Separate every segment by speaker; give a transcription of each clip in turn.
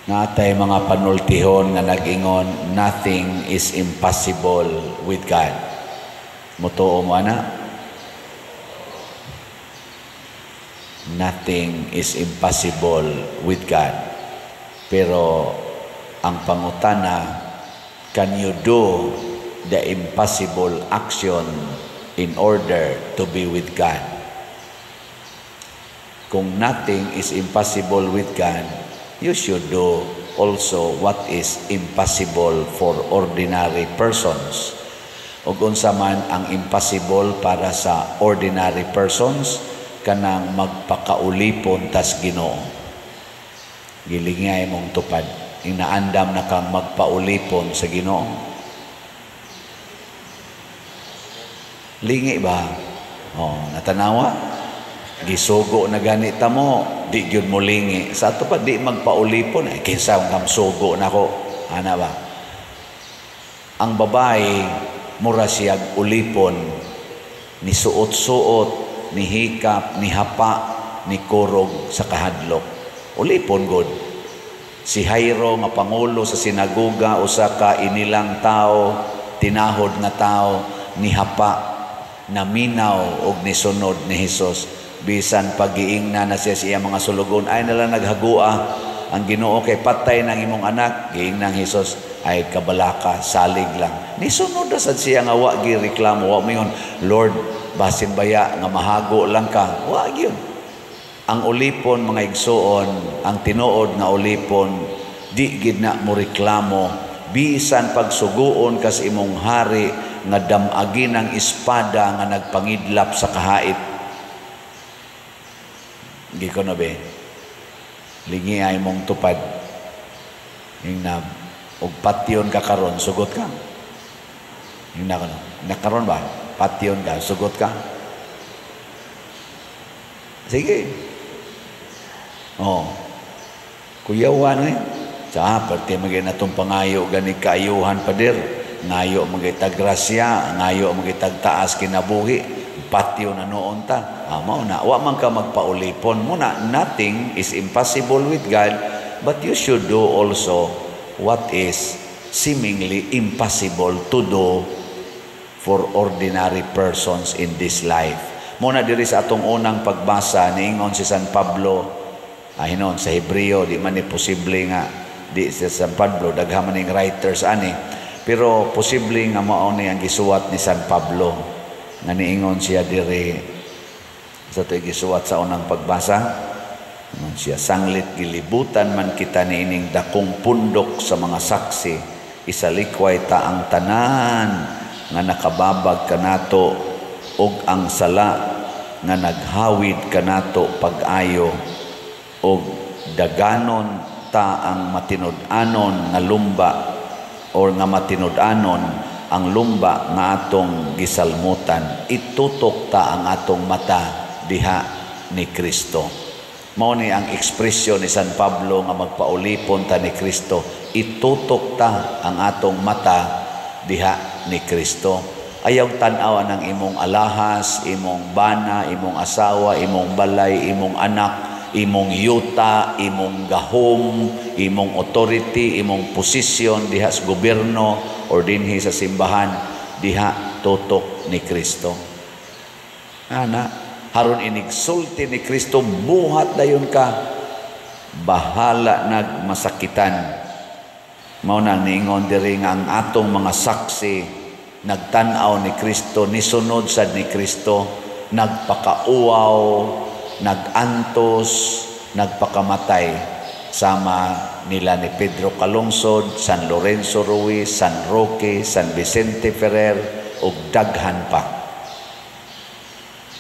Speaker 1: Naa tay mga panultihon nga nag-ingon, "Nothing is impossible with God." Mutuo mo ana? Nothing is impossible with God. Pero ang pangutana, can you do the impossible action in order to be with God? Kung nothing is impossible with God, you should do also what is impossible for ordinary persons. Ug unsa man ang impossible para sa ordinary persons? Kanang magpakaulipon tas Ginoo. Gilingay mong tupad. Inaandam na kang magpaulipon sa Ginoo. Lingi ba? Oh, natanawa? Gisugo na ganit mo, di gyud mo lingi. Sa ato pa, di magpaulipon. Ay, kinsa ang sugo nako. Ana ba? Ang babae, mura siyag ulipon, ni suot-suot, ni hikap, ni hapa, ni kurog sa kahadlok. Ulipon god. Si Jairo nga pangulo sa sinagoga, usa ka inilang tao, tinahod nga tao, ni hapa, naminaw og nisunod ni Hesus. Bisan pagiingna na siya sa iyang mga sulugon, ay nala naghagua ang Ginoo kay patay ng imong anak. Giingna ang Hesus, "Ay kabalaka, salig lang." Nisunod na sad siya nga wa gireklamo, wa moingon, "Lord, basin baya nga mahago lang ka." Wa gyud. Ang ulipon, mga igsuon, ang tinuod nga ulipon, di gid na mo reklamo bisan pagsuguon kas imong hari nga damagin ang espada nga nagpangidlap sa kahait. Giko na be. Lingi ay mong tupad. Ingna, og patyon ka karon, sugot ka. Ingna ka no. Nakaron ba? Patyon ka, sugot ka. Sige. Oh. Kuyawan eh. Sa parte magay natong pangayo gani kaayuhan, pader. Ngayo magay grasya, ngayo magay taas kinabuhi. Patyo na noon ta. Ah, mao na, wa man ka magpaulipon. Muna, nothing is impossible with God, but you should do also what is seemingly impossible to do for ordinary persons in this life. Muna diri sa atong unang pagbasa, niingon si San Pablo, ay hinon sa Hebreo, di man ni posible nga di si San Pablo, daghan man ning writers ani, pero posible nga mao ni ang gisuwat ni San Pablo nga niingon siya diri sa ito'y gisuwat sa unang pagbasa. Ingon siya, "Sanglit gilibutan man kita niining dakong pundok sa mga saksi, isalikway ta ang tanan nga nakababag kanato ug ang sala nga naghawid kanato pag-ayo, ug daganon ta ang matinud-anon nga lumba or nga matinud-anon ang lumba nga atong gisalmutan. Itutok ta ang atong mata diha ni Kristo." Mao ni ang ekspresyon ni San Pablo nga magpaulipon ta ni Kristo. Itutok ta ang atong mata diha ni Kristo. Ayaw tan-aw ang imong alahas, imong bana, imong asawa, imong balay, imong anak, imong yuta, imong gahom, imong authority, imong posisyon diha sa gobyerno or dinhi sa simbahan, diha tutok ni Kristo. Ana, haron inigsulti ni Kristo, buhat dayon ka, bahala nagmasakitan. Mao nang niingon diri nga ang atong mga saksi nagtan-aw ni Kristo, nisunod sad ni Kristo, nagpakauwaw, nagantos, nagpakamatay sama nila ni Pedro Calungsod, San Lorenzo Ruiz, San Roque, San Vicente Ferrer ug daghan pa.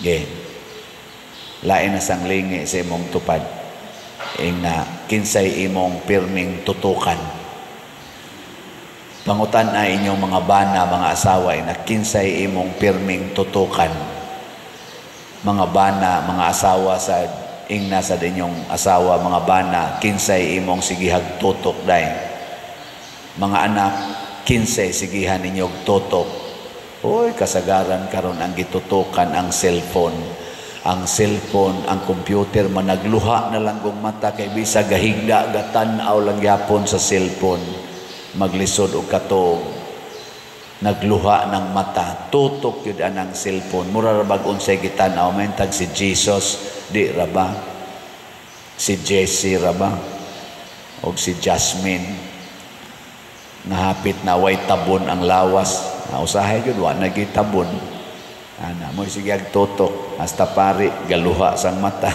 Speaker 1: Ge. Lain na sang lingi sa imong tupad. Ingna kinsay imong pirming tutukan. Pangutan na inyong mga bana, mga asawa, na kinsay imong pirming tutukan. Mga bana, mga asawa sa ingna sa inyong asawa, mga bana, kinsay imong sigihag tutok day. Mga anak, kinsay sigihan ninyog tutok. Uy, kasagaran karon ang gitutukan ang cellphone. Ang cellphone, ang computer, managluha na lang kung mata kay bisa gahigda, gatan-aw lang gyapon sa cellphone. Maglisod og katog. Nagluha ng mata, tutok yun anang cellphone. Mura ra bag unsay gitan-aw, tag si Jesus, di ra ba? Si Jesse ra ba? Og si Jasmine. Nahapit na way tabon ang lawas. Na usahay gyud wa na gitabon. Ana mo sige ag tutok hasta pari galuha sang mata.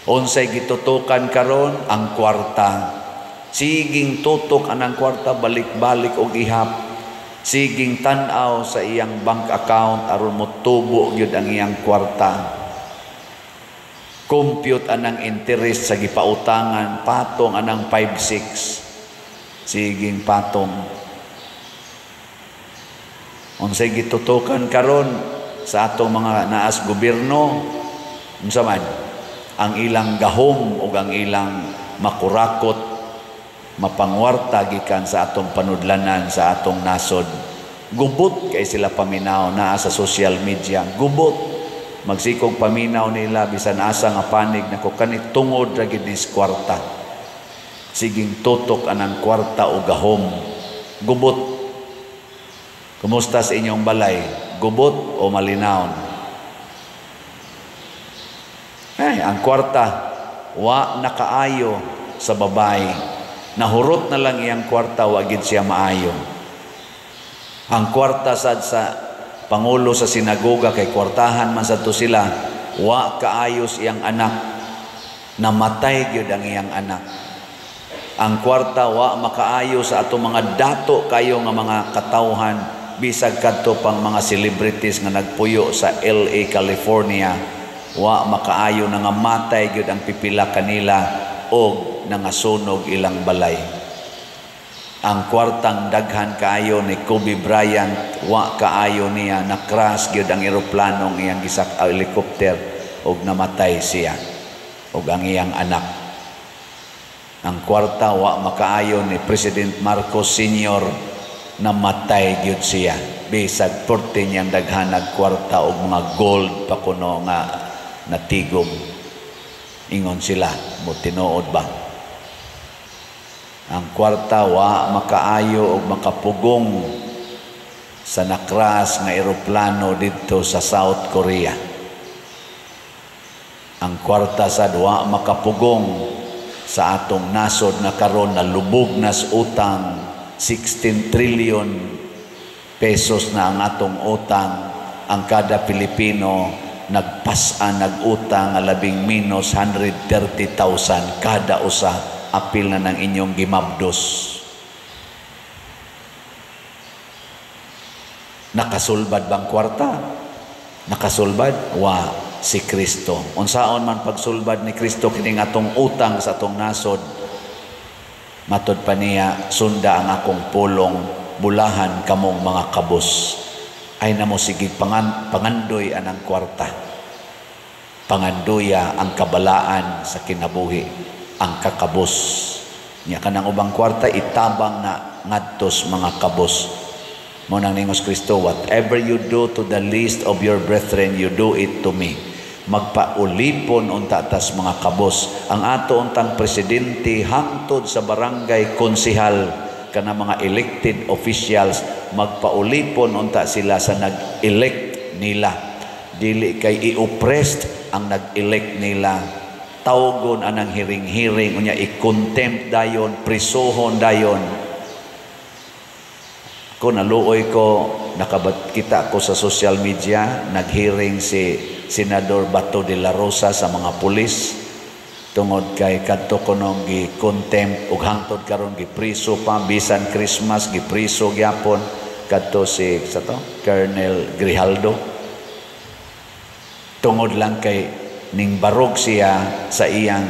Speaker 1: Unsay gitutukan karon? Ang kwarta. Siging tutok anang kwarta, balik-balik og ihap. Siging tan-aw sa iyang bank account aron motubo gyud ang iyang kwarta. Compute anang interest sa gipautangan, patong anang 5-6. Siging patong. Unsay gitutukan karon sa atong mga naas gobyerno? Unsa man ang ilang gahom ug ang ilang makurakot, mapangwarta gikan sa atong panudlanan, sa atong nasod. Gubot kay sila paminaw naa sa social media. Gubot magsikog paminaw nila bisan asa nga panig nako kani tungod ra gid ni kwarta. Siging tutok anang kwarta o gahom. Gubot. Kumusta sa inyong balay? Gubot o malinawon? Ay, ang kwarta wa nakaayo sa babae. Nahurot na lang iyang kwarta, wa gid siya maayo. Ang kwarta sad sa pangulo sa sinagoga kay kwartahan man sad to sila, wa kaayos iyang anak, namatay gyud ang iyang anak. Ang kwarta wa makaayo sa ato mga dato kayo nga mga katawhan, bisag kadto pang mga celebrities nga nagpuyo sa LA, California, wa makaayo, nangamatay gyud ang pipila kanila og nangasunog ilang balay. Ang kwartang daghan kaayo ni Kobe Bryant, wa kaayo niya, na-crash gyud ang eroplanong iyang gisak helicopter og namatay siya og ang iyang anak. Ang kwarta wa makaayo ni President Marcos Sr., namatay gyud siya. Bisag porte niyang daghanag kwarta og mga gold pa kuno nga natigom. Ingon sila, mo tinuod ba? Ang kwarta wa makaayo og makapugong sa nakras nga eroplano didto sa South Korea. Ang kwarta sad wa makapugong sa atong nasod nga karon na lubog nas utang, 16 trillion pesos na ang atong utang. Ang kada Pilipino nagpas-an nag-utang nga labing minus 130,000 kada usa. Apil na ng inyong gimabdos. Nakasulbad bang kwarta? Nakasulbad? Wa, si Kristo. Unsaon man pagsulbad ni Kristo kining atong utang sa atong nasod? Matod pa niya, sunda ang akong pulong, bulahan kamong mga kabos. Ay namo sige pangandoy anang kwarta. Pangandoya ang kabalaan sa kinabuhi, ang kakabos. Nya kanang ubang kwarta itabang na ngadtos mga kabos. Mo nang ningos Kristo, whatever you do to the least of your brethren, you do it to me. Magpaulipon unta tas mga kabos. Ang ato untang presidente hangtod sa barangay konsehal kana mga elected officials, magpaulipon unta sila sa nag-elect nila. Dili kay i-oppressed ang nag-elect nila. Tawgon anang hiring-hiring unya i-contempt dayon, prisuhon dayon. Ko naluoy ko, nakabat kita ko sa social media, naghearing si Senador Bato de la Rosa sa mga pulis tungod kay kadto kunong gi-contempt ug hangtod karon gipriso pa, bisan Christmas gipriso gyapon kadto si sa to Colonel Grijaldo, tungod lang kay ning barog siya sa iyang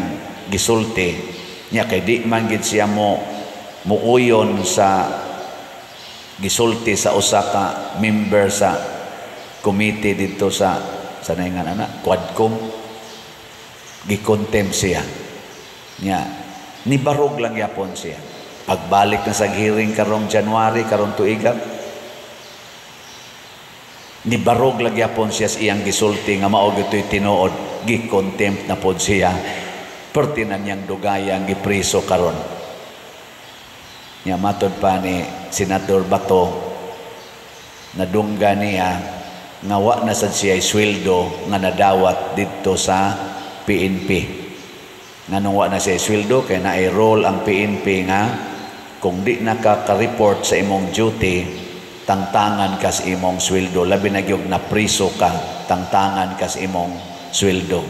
Speaker 1: gisulti niya kay di man gid siya mo muuyon sa gisulti sa usa ka member sa committee didto sa naingan ana Quadcom. Gikontempt siya niya, nibarog lang yapon siya. Pagbalik na sa hearing karong January karong tuiga, Nibarog lagyapon siya sa iyang gisulti nga mao gito'y tinuod, gi-contempt na pod siya. Perti na niyang dugayang gipriso karon. Nya matod pa ni Senador Bato, nadungga niya nga wa na sad siya sweldo nga nadawat didto sa PNP. Nganong wa na siya sweldo? Kay naay rule ang PNP nga kung di na ka ka-report sa imong duty, tangtangan ka sa imong sweldo. Labi na gyud na priso ka, tangtangan ka sa imong sweldo.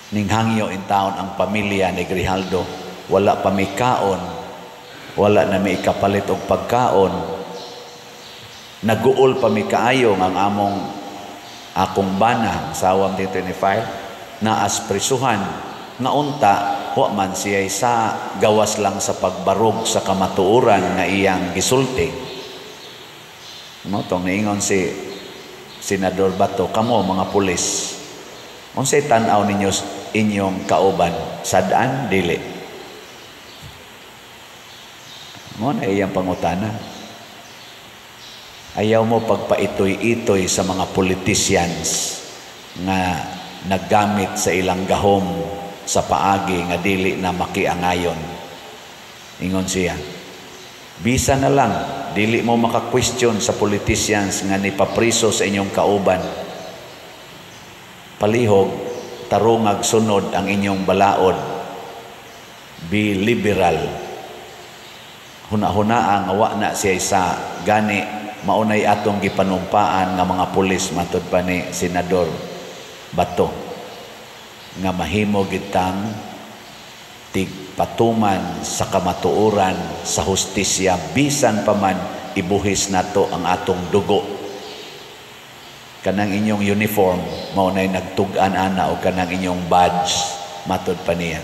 Speaker 1: Ninghangyo in taon ang pamilya ni Grijaldo, "Wala pa mi kaon, wala na mi ikapalit og pagkaon, naguol pa mi kaayo nga ang among akong bana, asawa dito ni file naas prisuhan." Nga unta wa man siya sa gawas lang sa pagbarog sa kamatuoran nga iyang gisulti. Mo tong niingon si Senador Bato, "Kamo mga pulis, unsay tan-aw ninyo inyong kauban? Sad-an dili?" Mo na iyang pangutana. Ayaw mo pagpaitoy-itoy sa mga politicians nga naggamit sa ilang gahom sa paagi nga dili na makiangayon. Ingon siya, bisa na lang dili mo maka-question sa politicians nga nipapriso sa inyong kauban, palihog tarungag sunod ang inyong balaod. Be liberal. Huna-hunaa nga wa na siya sa gani maunay atong gipanumpaan nga mga pulis, matud pa ni Senador Bato, nga mahimo gitang tigpatuman sa kamatuoran, sa hustisya, bisan pa man ibuhis nato ang atong dugo. Kanang inyong uniform mao nay nagtug-an ana o kanang inyong badge, matud pa niya.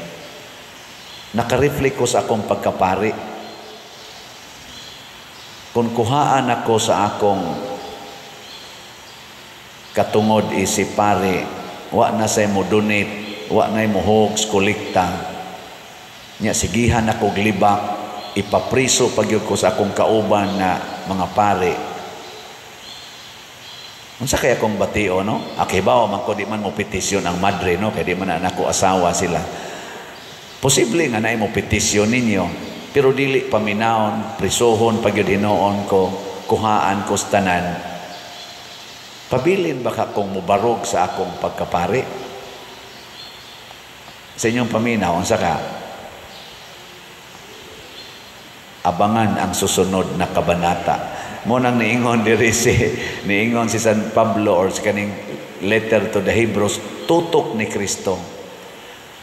Speaker 1: Nakareflect ko sa akong pagkapari. Kung kuhaan ako sa akong katungod isip pare, wa na say mo donate, wa na mo hogs kolekta nya, sigihan ako libak, ipapriso pagyud ko sa akong kauban na mga pare, unsa kaya akong batio, no? Akibaw man ko di man mo petisyon ang madre, no? Kay di man na nako asawa sila. Posible nga naay mo petisyon ninyo, pero dili paminawon, prisohon pagyud hinuon ko, kuhaan ko sa tanan. Pabilin ba ka kung mubarog sa akong pagkapari? Sa inyong paminaw, unsa ka? Abangan ang susunod na kabanata. Mo nang niingon diri si niingon si San Pablo or sa kaning letter to the Hebrews, tutok ni Kristo.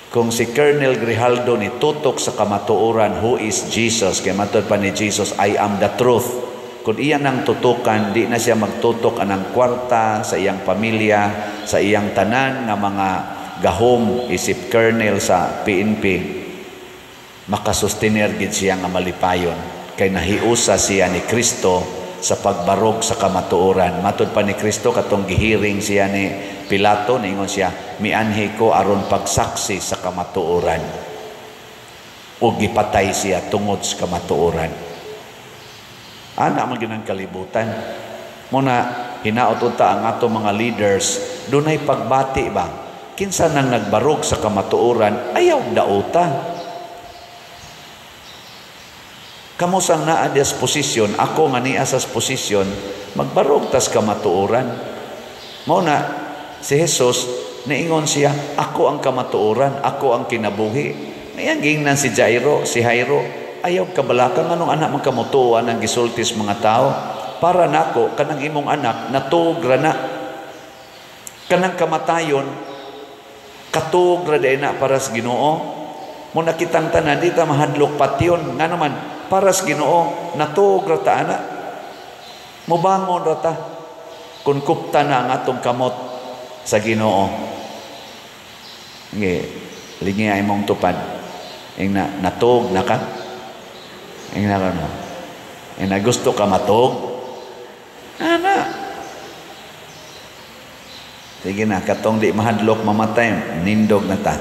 Speaker 1: Kung si Colonel Grijaldo ni tutok sa kamatuoran, who is Jesus, kay matod pa ni Jesus, "I am the truth." Kung iya nang tutukan, di na siya magtutok anang kwarta sa iyang pamilya, sa iyang tanan nga mga gahom isip colonel sa PNP, makasustener gid siya nga malipayon kay nahiusa siya ni Kristo sa pagbarog sa kamatuoran. Matod pa ni Kristo katong gihiring siya ni Pilato, niingon siya, "Mianhi ko aron pagsaksi sa kamatuoran." Ug gipatay siya tungod sa kamatuoran. Ana man gyud ang kalibutan. Muna hinaot unta ang ato mga leaders dunay pagbati ba? Kinsa nang nagbarog sa kamatuoran, ayaw dauta. Kamo sang naa dias posisyon, ako nga niya sa posisyon, magbarog tas kamatuoran. Mao na si Jesus niingon siya, "Ako ang kamatuoran, ako ang kinabuhi." Ngayon giingnan si Jairo, si Jairo, "Ayaw kabalaka, nganong anak man kamutuan ang gisultis mga tao? Para nako kanang imong anak natuog ra na. Kanang kamatayon katuog ra na para sa Ginoo." Mo nakitang tanan di ta mahadlok patyon, ngano man para sa Ginoo natuog ra ta ana. Mobangon ra ta kun kupta na ang atong kamot sa Ginoo. Nge, lingi ay mong tupad. Ing na natuog na ka. Ing na ka no. Ing na gusto ka matuog. Ana. Sige na, katong di mahadlok mamatay, nindog na ta.